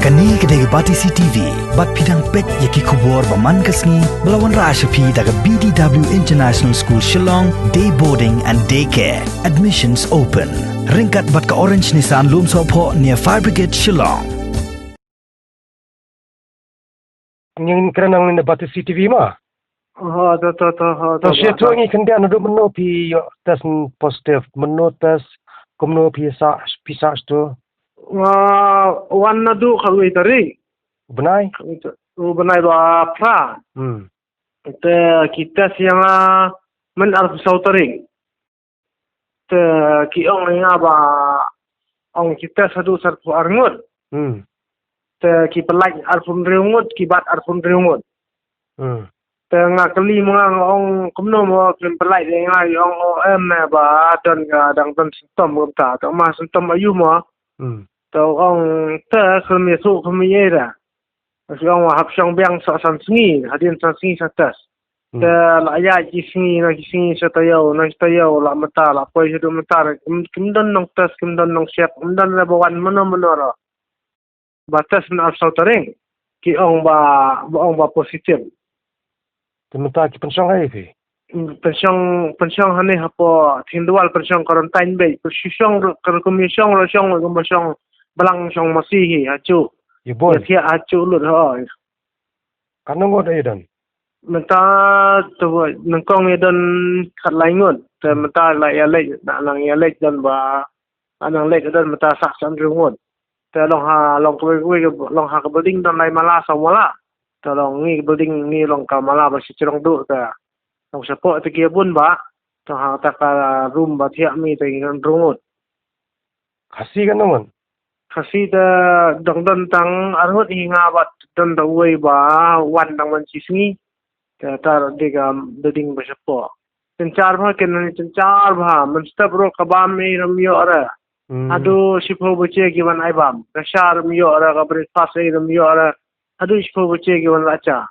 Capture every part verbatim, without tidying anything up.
Kane ka dei ka Batesi T V, bad phi dang peit ïa ki khubor ba man ka sngi, ba la wanrah sha phi da ka B D W International School Shillong, Day Boarding and Day Care. Admissions open. Ryngkat bad ka Orange Nissan Lumsohphoh near Fire Brigade Shillong. Ngin kren nang na Batesi T V ma. Ha, to, to, to, ha, to, to, sha to, to. Ngi khyndiat naduh mynno phi ïoh test positive, mynno test, kumno phi sah, phi sah to. Nga wan naduh khatwei tarik. Bnai? Khatwei ta-, u bnai ba phra. Hmm. Te ki test ïa nga myn arphew saw tarik. Te ki ong ïa nga ba ong ki test haduh sanphew ar ngut. Hmm. Te ki pynlait arphew hynriew ngut, ki bat arphew hynriew ngut. Hmm. Te nga kylli ma nga, nga ong kumno mo kim pynlait ïa nga, ong o em eh ba don ka dang don symptom kumta. Te ma symptom aïu mo? Hmm. Te ong te khlem ïathuh khlem ïa da. Te ong hap shong biang sa san sngi, hadien san sngi sa test. Hmm. Te la ïaid ki sngi na ki sngi sa taïew, na ki taïew la mynta, la poi shaduh mynta, kim, kim don nong test, kim don nong check, kim don la ba wan mano mano ruh. Ba test na arphew saw tarik, ki ong ba, ba ong ba positive. Te mynta ki pynshong ei phi? Hmm, pynshong, pynshong hangne hapoh Thingdwal, pynshong quarantine beit. Pynshong ruh, ka rukom ïa shong ruh shong, rukom ba shong blang shong masi hi, hajuh. Ïa bun. Ïa thiah hajuh lut, hooid. Katno ngut ïa don? Mynta to nyngkong ïa don khatlai ngut. Te mynta la ïa leit, na nang ïa leit don ba, na nang leit don mynta sah san hynriew ngut. Te long ha, long kawei kawei, long ha ka building don lai mala saw mala. Te long ngi ka building ngi long ka mala ba shi chrong duh te. Long shapoh te ki ïa bun ba. Te ha ta ka room ba thiah mi te ngi don hynriew ngut. Khasi katno ngut? Khasi te dang don tang ar ngut hi nga bad don da uwei ba wan dang man shi sngi. Te ta dei ka building ba shapoh. Synshar bha kin nang synshar bha. Mynstep ruh ka bam ei rum ïoh re. Hmm. Haduh shiphew baje ki wan ai bam. Ka sha rum ïoh re, ka breakfast ei rum ïoh re. Haduh shiphew baje ki wan la cha.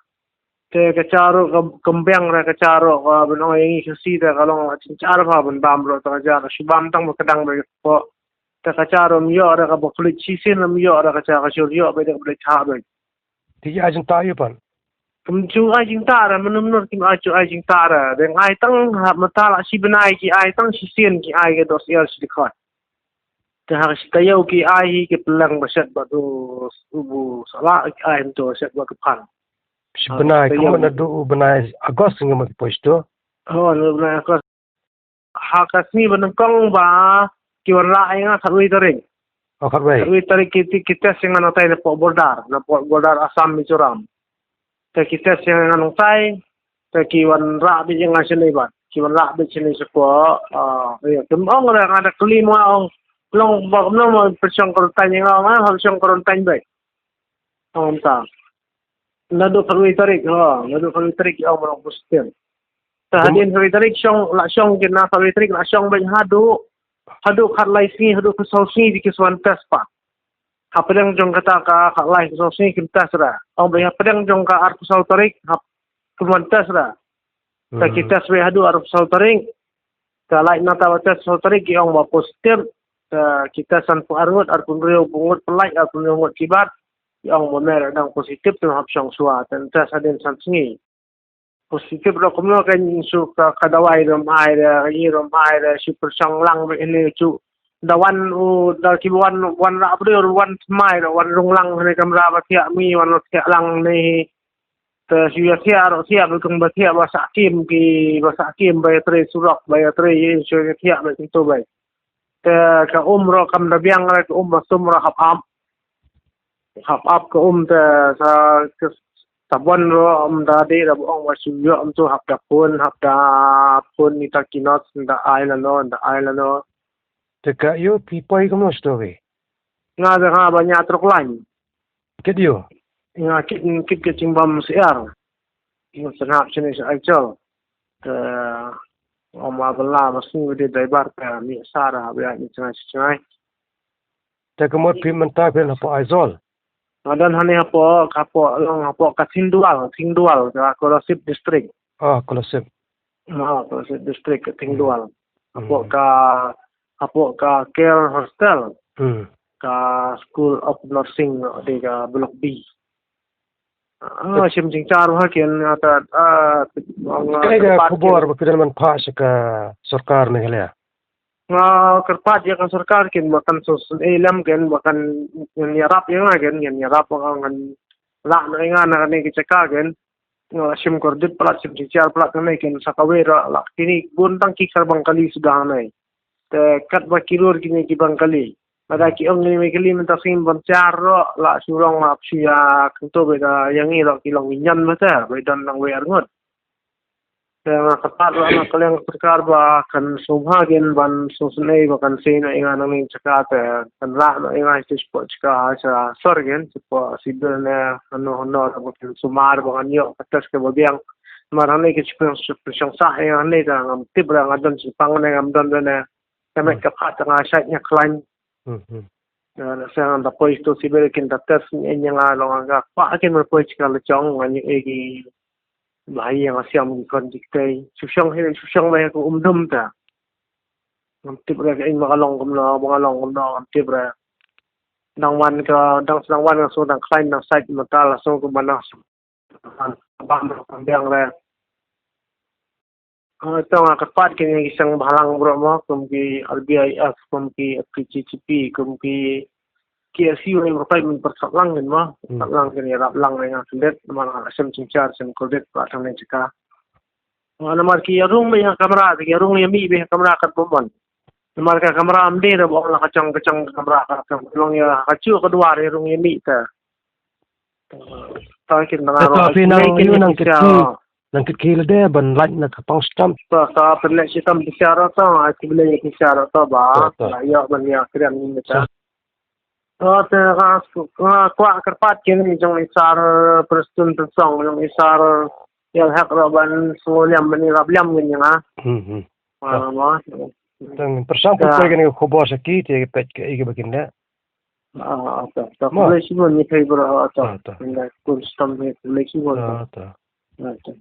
Te ka cha ruh ka, kam biang re ka cha ruh, ka ban ong ïa ngi Khasi te ka long la synshar bha ban bam ruh, te ka cha ka shu bam tang ba ka dang ba ka pok. Te ka cha ruh ym ïoh re, kaba khuid shisien ym ïoh re, ka cha ka shu ïoh beit, ka beit ha beit. Te ki ai jingtah ïa phi? Ym ju ai jingtah re, mynno mynno kim ai ju ai jingtah re. Dang ai tang ha mynta la shi bnai ki ai tang shisien ki ai ka dos ïar shi dkhot. Te ha shi taïew ki ai hi ki pynleng ba shet ba tu u bu sala ki ai to shet ba ki phan. Shi bnai, kumno naduh u bnai August ngi ma ki poi to. Oh, naduh bnai August. Ha ka sngi ba nyngkong ba ki wanrah ïa nga khatwei tarik. Oh, khatwei. Khatwei tarik ki, ki test ïa nga nangtai na pok border, na pok border Assam Mizoram. Te ki test ïa nga nangtai, te ki wanrah beit ïa nga shane bad. Ki wanrah beit shane shapoh, ah, ïa, kim ong re nga da kylli ma ong, long ba kumno ma pyrshang quarantine ïa nga, nga hap shong quarantine beit. Ong ta. Naduh khatwei tarik, ha, naduh khatwei tarik ki ong ba long positive. Te hadien khatwei tarik shong, la shong ki na khatwei tarik la shong beit haduh, haduh khatlai sngi, haduh khatsaw sngi ki shu wan test pat. Hapdeng jong kata ka khatlai khatsaw sngi kim test re. Ong beit hapdeng jong ka arphew saw tarik, hap kim wan test re. Te ki test beit haduh arphew saw tarik. Te lait nangta ba test saw tarik ki ong ba positive. Te ki test sanphew ar ngut, arphew hynriew ngut pynlait, arphew hynriew ngut ki bat. Ki ong ba me re dang positive te hap shong shuwa, te test hadien san sngi. Positive ruh kumno kein shu ka, ka dawai ruh ym ai re, ka ïing ruh ym ai re, shu pyrshang lang beit hangne shu. Da wan u, da ki wan, wan rah briew ruh wan thymmai ruh wan rung lang hangne kamra ba thiah mi, wan ruh thiah lang hangne hi. Te shu ïa thiah ruh thiah beit kong ba thiah ba sah kim ki, ba sah kim ba ïa trei surok, ba ïa trei ïa shu ïa thiah beit kumto beit. Te ka um ruh kam da biang re, ka um ba sum ruh hap ap. Hap ap ka um te sa, ka sabon ruh um da dei da ba ong ba shu ïoh um tu hap da phone, hap da phone ita ki nurse da ai lano, da ai lano. Te ka ïoh phi poi kumno shuh phi? Nga da nga ba ñiah trok lain. Kit ïoh? Nga kit, kit ka jingbam syiar. Nga sngap shane sha Aizawl. Te nga ma ba la ma sngi ba dei dai bar ka mi sara ba ïa ni chngai chngai. Te ka mut phi mynta phi hapoh Aizawl? Nga don hangne hapoh, hapoh, long hapoh ka Thingdual, Thingdual, ka Kolasib district. Ah, Kolasib. Ah, Kolasib district ka Thingdual. Hmm. Hapoh ka, hapoh ka care hostel. Hmm. ka School of Nursing, dei ka Block B. Ah, shim jingchar ha kin, ah, ta, ah, ong, ah, Kaei ka kyrpad khubor kin ba phi dang ban phah sha ka sorkar Meghalaya? Nga kyrpad ïa ka sorkar kin ba kan sngewsynei lem kin ba kan, ngan ïarap ïa nga kin, ngan ïarap ba kan lah noh ïa nga na kane ka jaka kin. Nga la shim kordit palat, shim jingchar palat hangne kin, sa kawei ruh la kine bun tang ki kar bang kali suda hangne. Te katba ki dur kine ki bang kali. Lada ki ong kine bang kali mynta sngewbha ban char ruh la shu long la shu ïa kyntu ba da ïa ngi ruh ki long ngi ñion mynta ba don nang wei arngut. Te nga kyrpad ruh na ka liang sorkar ba kan sngewbha kin ban sngewsynei ba kan sei noh ïa nga nangne jaka te kan lah noh ïa nga sha spot jaka sha sor kin sha spot civil ne hano hano ba kan sumar ba kan ïoh ka test kaba biang. Mar hangne ki shipang shipang sah ïa nga hangne te ngam tip ruh nga don shipang ne ngam don ne. Te met ka phad te nga shait nga khlaiñ. Hmm, hmm. Te sa nga da poi sha spot civil kin da test ïa nga long nga kwah kin ban poi jaka la jong nga ïoh ei ki Ba ïa nga siam ki khon ki ktei. Shu shong hi, shu shong ba ïa ka um dum ta. Ngam tip re ka ing ba ka long kumno, ba ka long kumno, ngam tip re. Dang wan ka, dang sdang wan ka shu dang khlaiñ dang sait mynta la shu kumba na shu. Bam bam biang re. Ah, to nga kyrpad ki ngi ki seng bhalang bro mo, kum ki R B I F, kum ki F K J G P, kum ki K S U, ïa pyrkhat lang kin mo. Hmm. Pyrkhat lang kin ïarap lang ïa nga khyndiat, namar nga la shem jingchar shem kordit ba tang ne jaka. Ah, namar ki ïarung beit ha kamra, ki ïarung ïa mih beit ha kamra kat bymman. Namar ka kamra ym dei da ba ong la ka chong ka chong ka kamra ka chong. Long ïa ka chu ka duar ïarung ïa mih ta. Ta kin nang aro phi nang ïu nang kit ki. Nang kit ki lade ban lait na ka pang stamp. Ta ta pynleh shitom pisa ro ta, ai ki bynleh pisa ro ta ba. Ta, ta. La ïoh ban ïa kren ni ta. Ta ta ka, ka kwah kyrpad kine jong i Sar Prestone Tynsong, jong i Sar Ïalhek ro ban sngewlem ban ïarap lem kine nga. Hmm, hmm. Ah, ta. Ma. Tang pyrshang poi kine ka khubor sha ki te peit ka i ka ba kin da. Ah, ta. Ta. Ma. Khublei shibun ni thei bro, ta. Ta, ta. Khublei shibun, khublei shibun. Ta, ta. Ta, ta.